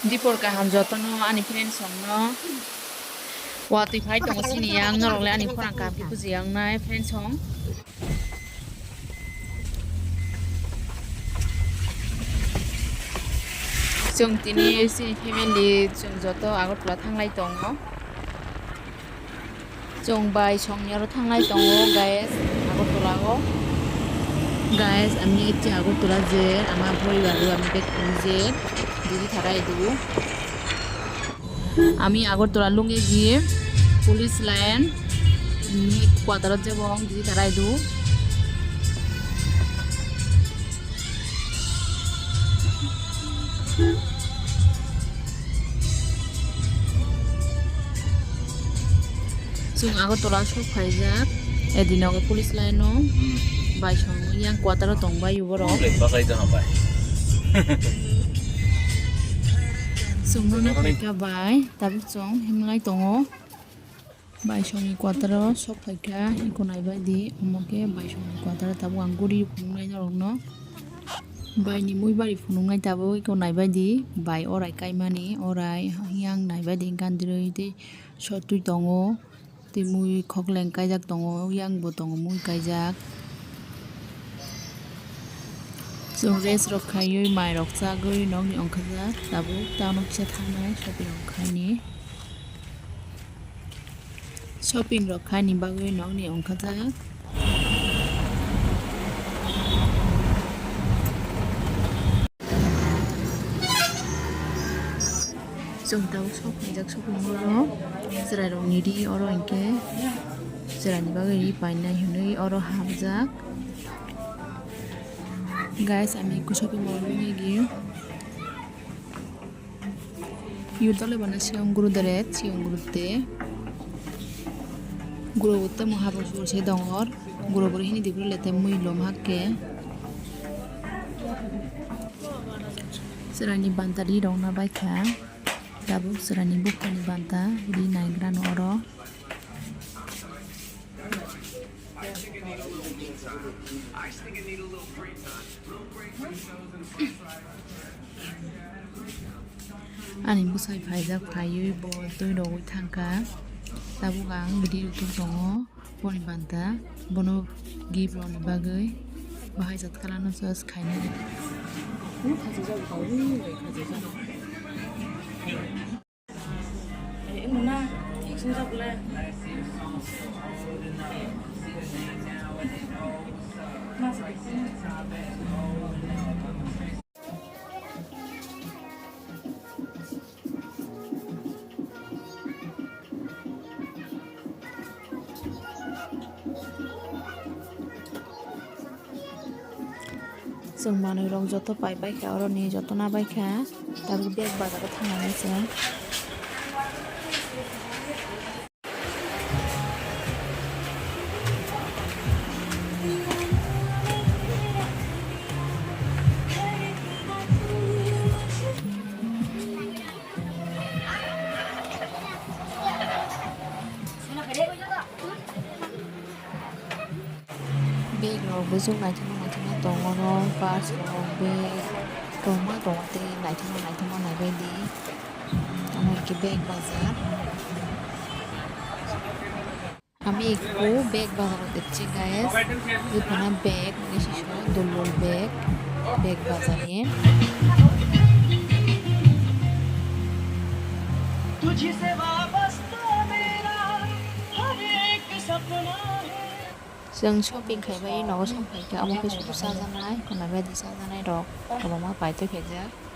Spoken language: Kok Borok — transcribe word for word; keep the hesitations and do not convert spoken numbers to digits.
Dipor kaham jotono ani friends rokno. Watwi phai tongo chini yang, norok le ani khorang kaham khe buji yang nai friends rok. Chwng tini chini family chwng joto Agartala thanglai tongo. Chwng bai songni oro thanglai tongo, guys, Agartala o. Guys, ami ecche Agartala je ama poribar o ami bek tong je didi tharai du. Ami Agartala lungegi police line ni quarter o jebong didi tharai du. Chwng Agartala sok phaijak, edinogo police line o. Hmm. Bai song yang quarter o tong bai borok. Bwsai tong bai. Chwng no phaikha bai, tabuk chwng himlai tongo. Baisongni kwataro sok phaikha, eko naibaidi, omo khe baisongni kwataro tabuk ang guri phunuknai norokno. Baini muibari phunuknai tabuk eko naibaidi, bai orai kaimani, orai yang naibaidi, gandrwi tei sotwi tongo, tei mui khokleng kaijak tongo, yang bo tongo mui kaijak. Chwng rest rok khaiwi, mai rok chagwi, nokni ongkhorjak, tabuk tamo kisa thangnai, shopping rok khaini. Shopping rok khaini bagwi nokni ongkhorjak. Chwng tabuk sok phaijak shopping mall o, chwrai rok ni ri oro hinkhe chwrai ni bagwi ri painai hinwi oro hapjak. Guys, ami ekko shopping mall o nugwi. Yudole bana siyong guru dare, siyong guru te. Guru te mo habor subor se dongor. Guru guru hini dibri lete mui lom hakke. Chwraini banta ri rok na baikha. Tabuk chwraini buphani banta ri naigra no oro. Ani bwsai phaijak, phaiwi bo twi rogwi thangkha. Tabuk ang video tubui tongo boni banta, bono gift rwna bagwi bahai jat kala no choice khainai. Chwng manwi rok joto pai pai kha, oro ni joto na bai kha, tabuk bag bazar o thang nai chwng. Bag rok bwswk naithokma naithokma tongo, oro purse rok, bag kwbangma tongo tei naithokma naithokma naibaidi. Omo hai khe bag bazar. Ami ekko bag bazar o tepchi guys. Ui phano bag, bishi so dol dol bag, bag bazar ni. Chwng shopping khaibai nogo song phaikha, omo khe sudu chajaknai, khwnai bai di chajaknai rok kwbangma paithago khaijak.